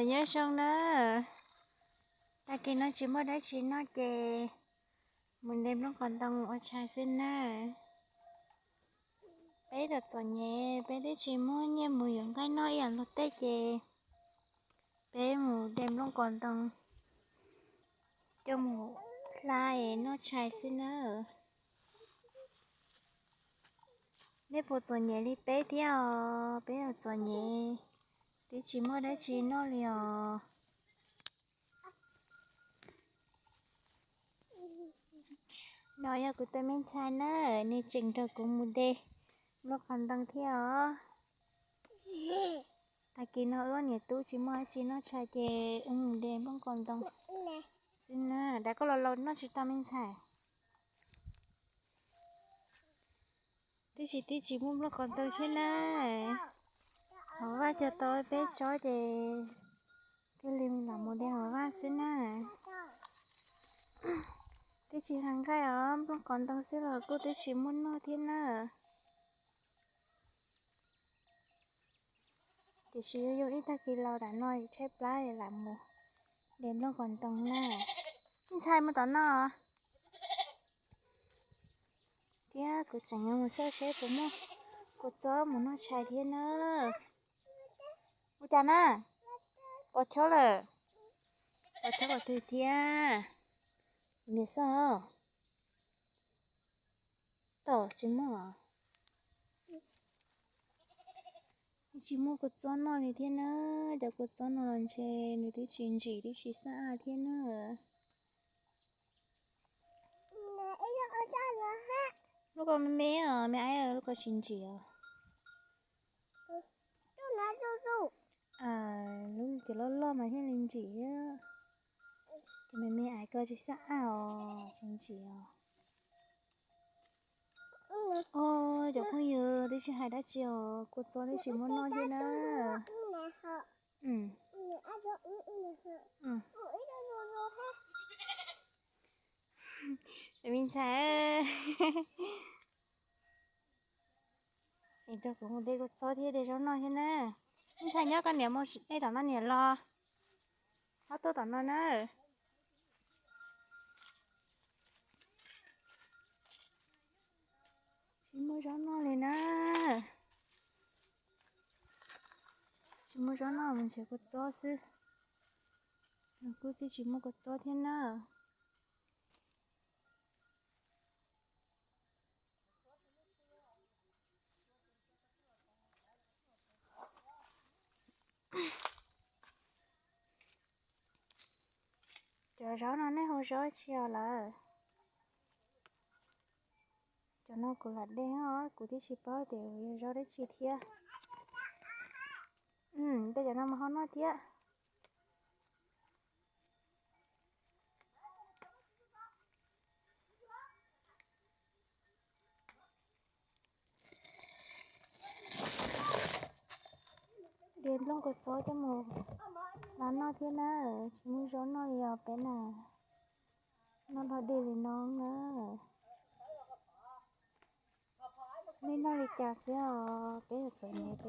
Nyob zoo na, tag kis no tsis muaj dab tsi noj ces mus de nplooj qos ntoo ua tshais xwb na. Peb txom txom nyem, peb twb tsis muaj nyiaj mus yuav nqaij noj ib yam luag tej ces peb mus de nplooj qos ntoo coj mus hla es noj tshais xwb na. Nej puas txom nyem li peb thiab os? Peb txom nyem, twb tsis muaj dab tsi noj li os. No yog kuv tus me ntxhais na, nws tseem nrog kuv mus de nplooj qos ntoo thiab os. Tag kis no wb niam tub tsis muaj dab tsi noj tshais ces wb mus de nplooj qos ntoo xwb na. Dav koj los laus noj tsis tau me ntxhais. Tib si tib tsis muaj nplooj qos ntoo thiab na. Hauv vaj cog tau peb tsob ces thiaj li lam mus de hauv vaj xwb na. Tib tsis hla nqaij os, nplooj qos ntoo xwb los kuj tib tsis muaj noj thiab na. Tiam sis yuav yog ib tag kis los tam no tshaib plab lam mus de nplooj qos ntoo na. Ib ntxhais mus tom no thiab kuv tseem yuav mus xauj seb puas muaj kua txob mus noj tshais thiab na. Ua cas na? Pos chob lawm. Pos chob qhov twg thiab? Kuv niam xauj. Tom tsis muaj. Tsis muaj kua txob noj li thiab na. Cov kua txob no los ntshe nws twb tsis ntsim twb tsis xab a thiab na. Lub ko me me os, me aiv, lub ko tsis ntsim os. Lub cov loj loj mas thiaj li ntsim thiab. Cov me me aiv ko tsis xab a os, tsis ntsim os. Os, cov phooj ywg, twb tsis hais dab tsi os, kua txob twb tsis muaj noj thiab na. Me ntxhais, es rau kuv mus de kua txob thiab de zaub noj thiab na. Me ntxhais, nyob koj niam mus de tom no niam los, ho tuaj tom no na. Tsis muaj zaub noj li na. Tsis muaj zaub noj, mus nrhiav kua txob xwb. Kuj twb tsis muaj kua txob thiab na. Cov zaub no nej hu zaub tsi os lawm? Cov no kuv lam de os, kuv twb tsis paub tias yog zaub dab tsi thiab. De cov no mus hau noj thiab. De nplooj kua txob coj mus hla noj thiab na, tsis muaj zaub noj li os peb na. Noj dog dig li no na. Nej noj li cas xwb os, peb yuav txom nyem.